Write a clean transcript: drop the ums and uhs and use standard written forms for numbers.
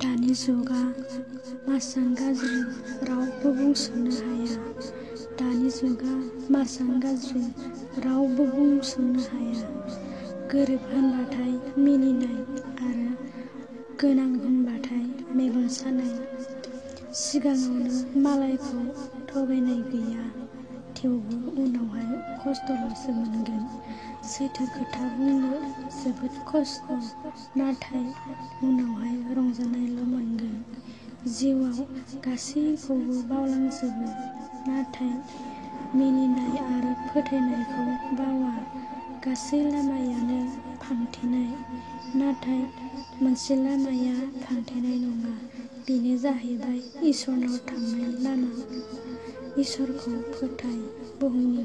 दानि जुगा मासां गाज्रि रावबो बुंस'नो हाया। दानि जुगा मासां गाज्रि रावबो बुंस'नो हाया। गोरिब होनबाथाय मिनिनाय आरो गोनां होनबाथाय मेगन सानाय। सिगाङावनो मालायखौ थगायनाय गैया, थेवबो उनावहाय खस्थ'ल'सो मोनगोन। सैथो खोथा बुंनो जोबोद खस्थ', नाथाय उनावहाय रंजानायल' मोनगोन। जिउआव गासैखौबो बावलांजोबो, नाथाय मिनिनाय आरो फोथायनायखौ बावा। गासै लामायानो फांथेनाय, नाथाय मोनसे लामाया फांथेनाय नङा, बेनो जाहैबाय इसोरनाव थांनाय लामा। इसोरखौ फोथाय, बुहुमनि